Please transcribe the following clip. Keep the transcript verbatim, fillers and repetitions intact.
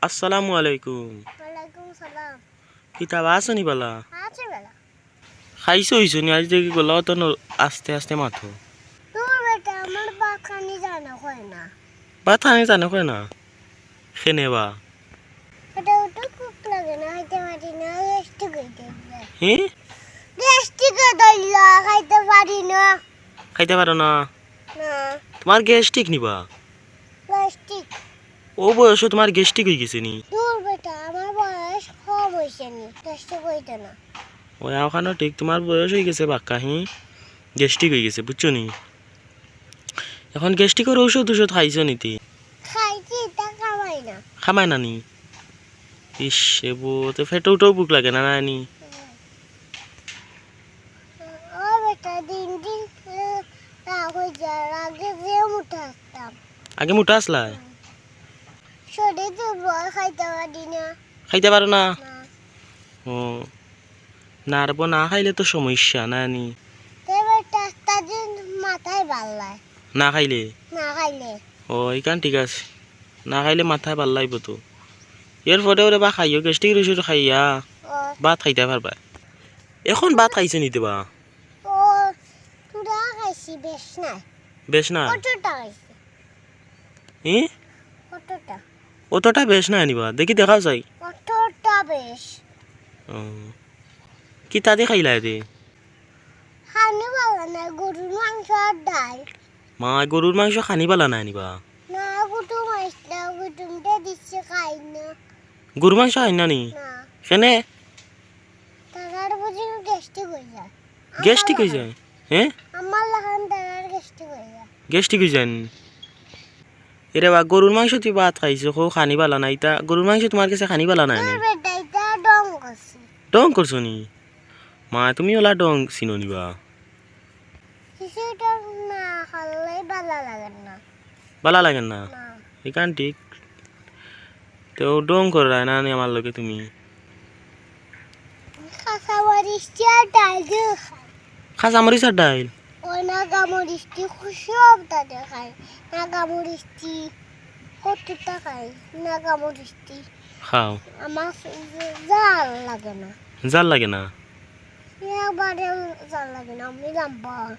আসসালামু আলাইকুম। ওয়ালাইকুম সালাম। কিতা বা আছো নি বালা? আছি বালা। খাইছো অইছো নি? আইজ দেখি গলা অত ন-, আস্তে আস্তে মাতো। দূর বেটা, আমার ভাত খানি জানা হয় না। ভাত খানি জানা হয় না? কেনে বা? এটা তো ভুক লাগে না, খাইতে পারি না, গ্যাস্ট্রিক অই যায়। হে? গ্যাস্ট্রিকে ধরলা, খাইতে পারি না। খাইতে পারো না? না। তোমার গ্যাস্ট্রিক নি বা? গ্যাস্ট্রিক। অউ বয়সো তোমার গ্যাস্ট্রিক অই গেছে নি? দূর বেটা, আমার বয়স কম অইছে নি, গ্যাস্ট্রিক অইতো না। অউ অখানো ঠিক, তোমার বয়স অই গেছে বাক্কা, হি? গ্যাস্ট্রিক অই গেছে, বুঝছো নি? এখন গ্যাস্ট্রিকর ঔষধ টৌষধ খাইছো নি তে? খাইছি, তা কামায় না। কামায় না নি? ইস, এবো, তে পেটো উঠাও ভুক লাগে না, না নি? হুম। ও বেটা, দিন দিন, এ, রাগ অই যায়। আগে যে মোটা আছলাম। আগে মোটা আছলায়? হুম। শরীর দুর্বল, খাইতে পারি না। খাইতে পারো না? না। ও, না রে বা, না খাইলে তো সমস্যা, না নি? তে বেটা, একটা দিন মাথায় বাল্লায়। না খাইলে? না খাইলে। ও, ইখান ঠিক আছে। না খাইলে মাথায় বাল্লাইবো তো। এর পরে ওরে বা খাইও, গ্যাস্ট্রিক ঔষধ খাইয়া ও। ভাত খাইতে পারবা। এখন ভাত খাইছো নি তে বা? ও, থুড়া খাইছি, বেশ না। বেশ না? অতটা খাইছি। হি? অতটা। অতটা বেশ না নি বা? দেখি দেখাও চাই। অতটা বেশ। ও। কিতা দি খাইলায় তে? খানি বালা না, গরুর মাংস আর ডাইল। মা, গরুর মাংস খানি বালা না নি বা? না, কুটুম আইছলা, কুটুমরে দিছি, খাই না। গরুর মাংস খাইন না নি? না। কেনে? তারার বুঝি গ্যাস্ট্রিক অই যায়। গ্যাস্ট্রিক অই যায়? হে? আমার লাখান তারার গ্যাস্ট্রিক অই যায়। গ্যাস্ট্রিক অই যায় নি? এরে বা, গরুর মাংস দি ভাত খাইছো, কও খানি বালা না, ইতা গরুর মাংস তোমার গেছে খানি বালা না নি? দূর বেটা, ইতা ঢং করছি। ঢং করছো নি? মা, তুমি অলা ঢং চিনো নি বা? কিছু ঢং না খাইলে বালা লাগে না। বালা লাগে না? না। ইখান ঠিক। তেউ ঢং কররায় না নি আমার লগে তুমি? কাঁচা মরিচ দিয়া ডাইল দিয়া খাই। কাঁচা মরিচ আর ডাইল? ও নাগা মরিচ দি খুশি হব তাতে খাই। নাগা মরিচ দি কতটা খাই। নাগা মরিচ দি। খাও। আমার ঝাল লাগে না। ঝাল লাগে না? একবারে ঝাল লাগে না, আমি লম্বা।